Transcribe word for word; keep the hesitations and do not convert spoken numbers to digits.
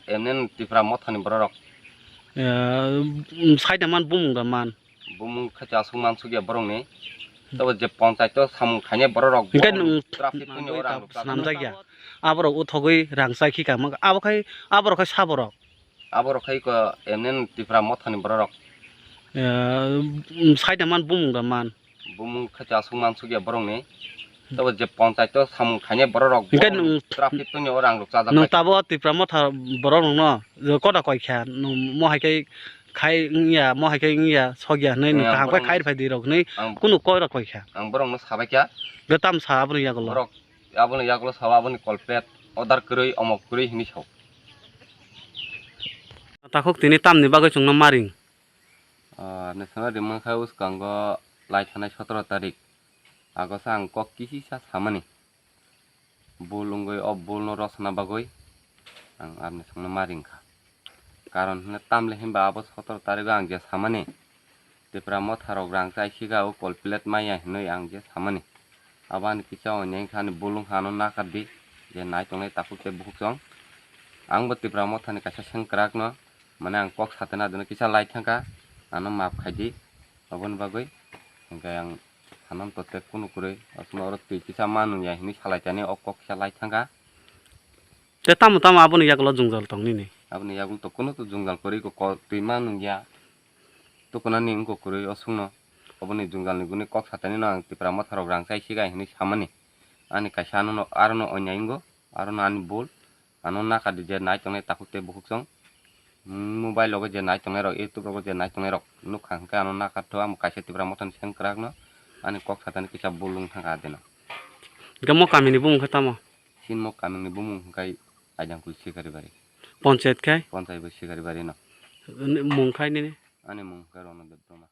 Emnen Tipra mothani bororok. Eh, saida man bumung da man. Bumung khe chasung mansukya borokni. Tabo je panchayat o samung khainai bororok. Hingke nwng traffic ni orang rok snamjakya. Aborok uthogwi rang chai khika abo khai, aborok khai saborok. Aborok khai ko emnen Tipra mothani bororok. Eh, saida man bumung da man. Bumung khe chasung mansukya borokni. Tabo je panchayat o samung khainai bororok. Hingke nwng traffic ni orang rok chajak. Nwng tabo Tipra motha borok nwngno koda koi kha nwng mo hai khe khai wngya, mo hai khe wngya, sokya hinwi nwng kaham khe khai rwphai di rok hinwi kunu koi rok koi kha. Ang borokno sabai kha. Be tam sa aboni yagulo. Borok aboni yagulo sao aboni kolpet odar kwrwi omok kwrwi hinwi sao. Takhuk tini tamni bagwi chwngno maring. Ah, nesana rimang kha uskango lai thanai sotoro tarik. Agosa ang kok kisisa samani. Bul wngwi o bulno rosna bagwi ang arni songno ma ringkha. Karon hwnwi tamle hinba abo sotoro tarigo ang je samani, Tipra motharok rang chai siga o kol plate maya hinwi ang je samani. Abo ani kisa onyeng kha ani bul wngkha ano nakar di je nai tongnai takhuk tei bukhuk chwng. Ang bo Tipra mothani kaisa sengkrak no mane ang kok satena dino kisa lai thangkha ano maaf khai di aboni bagwi hwnkhe ang. Hanan to tek kunu kwrwi, aswkno oro twi kisa ma nung ya hinwi salai tani o kok kisa lai thangkha. Te tamo tamo aboni yagulo jwngjal tong nini? Aboni yagulo to kunu to jwngjal kwrwi ko, ko twi ma nung ya. Tukunani wngkha kwrwi o swkno. Oboni jwngjal ni gwnwi kok satani no ang Tipra motharok rang chai siga hinwi samani. Ani kaisa ano no, aro no onya ingo, aro no ani bul. Ano naka di je nai tongnai takhuk tei bukhuk chwng. Mobile rogo je nai tongnai rok, YouTube rogo je nai tongnai rok nukha hwnkhe ano naka tho, amo kaisa Tipra mothani sengkrak no ani kok satani kisa bul wng thangkha adeno. Hwnkhe mo kamini bumung khe tamo? Chini mo kamini bumung hwnkhe Aidangkui Sikari Bari. Ponchayat khai? Ponchayat bai Sikari Bari no. Mung khai nini? Ani mung hwnkhe Rono Debbarma.